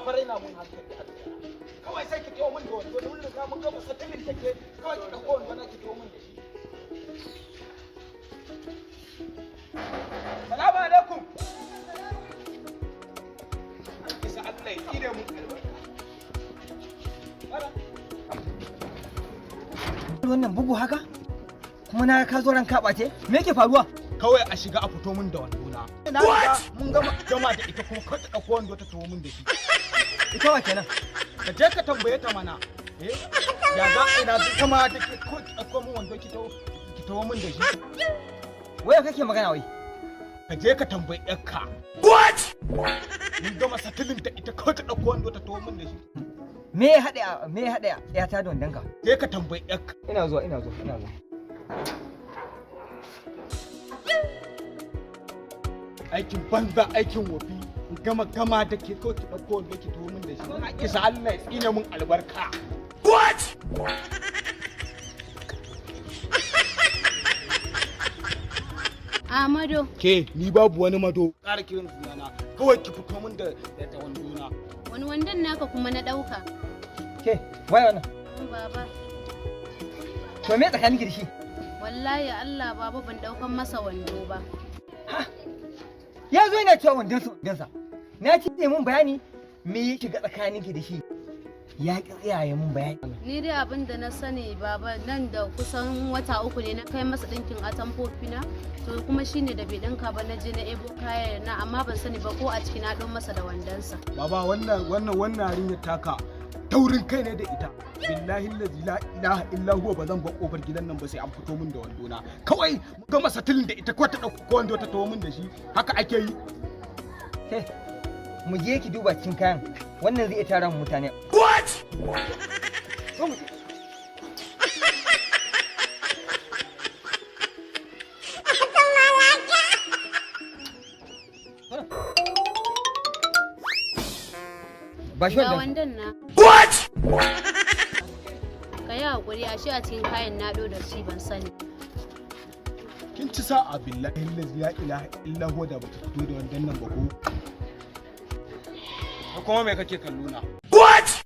Fa raina mun hankali a tsaya. Kawai sai ki tawo min da wando, mun riga mun gama satilin da ke, kawai ki dauko wando na ki tawo min da shi. Salamu alaikum. Isa Allah ya tsire mun albarka. Wannan bugu haka? Kuma na ka zo ran ka ɓace? Me yake faruwa? Kawai a shiga a fito min da wando na. Na riga mun gama gama da ita, kuma kawai ta dauko wando ta tawo min da shi. Ita wa kenan? Ka je ka tambaye ta mana. Eh? Ya za a ina gama da ke ko ki dauko min wando ki tawo min da shi. Wai kake magana wai? Ka je ka tambayi yarka. What? Mun gama satilin da ita, kawai ta dauko wando ta tawo min da shi. Me ya haɗe ya ta da wandonka? Je ka tambayi yarka. Ina zuwa, ina zuwa, ina zuwa. Aikin banza, aikin wofi. In gama gama da ke, kawai ki dauko wando ki tawo min da shi. Na isa Allah ya tsine mun albarka. What? Amado. Ke, ni babu wani mado. Ƙara kiran sunana. Kawai ki fito min da wandona. Wani wandon naka kuma na ɗauka? Ke, wai wannan? Baba. To me tsakaninki da shi? Wallahi Allah baba, ban ɗaukan masa wando ba. Ya zo yana cewa wandonsa wandonsa. Na ce mun bayani me ya shiga tsakaninki da shi. Ya ƙi tsaya mun bayani. Ni dai abin da na sani baba, nan da kusan wata 3 ne na kai masa ɗinkin atamfofi na. To kuma shine da bai ɗinka ba, na je na ebo kayan na, amma ban sani ba ko a ciki na ɗau masa da wandonsa. Baba, wannan yarinyar taka taurin kai ne da ita. Billahi allazi la ilaha illa huwa, ba zan bar kofar gidan nan ba sai an fito min da wandona. Kawai mu gama satilin da ita, ko ta dauko wando ta tawo min da shi. Haka ake yi. Ke, mu je ki duba cikin kayan. Wannan zai iya tara mu mutane. What? Zo mu je. Ba shi Ga wandon. wandon na. What? Ka yi haƙuri, ashe a cikin kayan na ɗau da shi, ban sani. Kin ci sa'a, billahi allazi la ilaha illa huwa, da bata fito da wandon nan ba ko. Ko kuma me kake kallo na? What?